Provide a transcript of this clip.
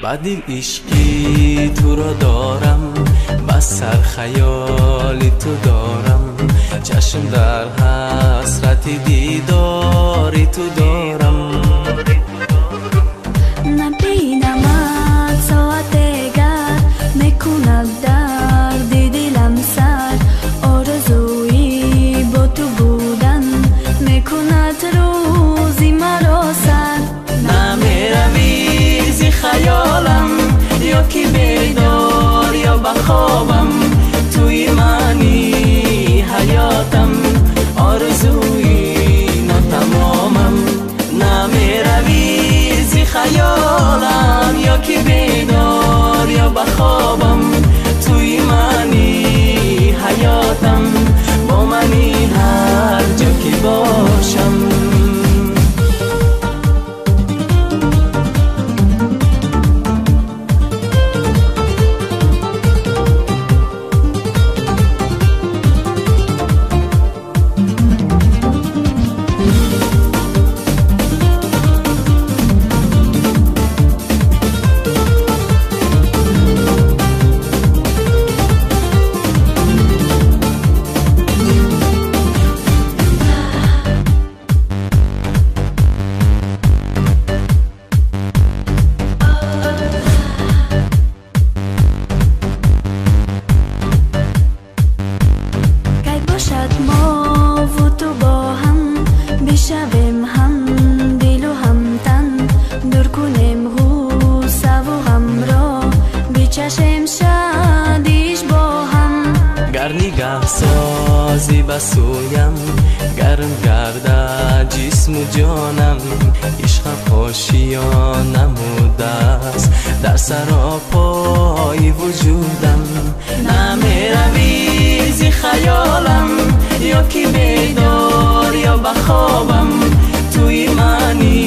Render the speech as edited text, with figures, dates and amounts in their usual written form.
Ба дил ишқи туро дорам, ба сар хаёли ту дорам, чашм дар ҳасрати дидори ту дорам. Набинамад соатегар мекунад дарди дилам сар, орзуи бо ту будан мекунад рӯзи маро сар. Намеравӣ зи хаёлам, ё ки бедор ё ба хобам, туи мани ҳаётам, орзуи нотамомам. Намеравӣ зи хаёлам, ё ки бедор ё ба хобам, туи мани ҳаётам, бо мани ҳар ҷо ки бошам. Гар нигаҳ созӣ ба сӯям, гарм гардад ҷисму ҷонам, ишқам ошиён намудааст дар саропои вуҷудам. Намеравӣ зи хаёлам, ё ки бедор ё ба хобам, туи мани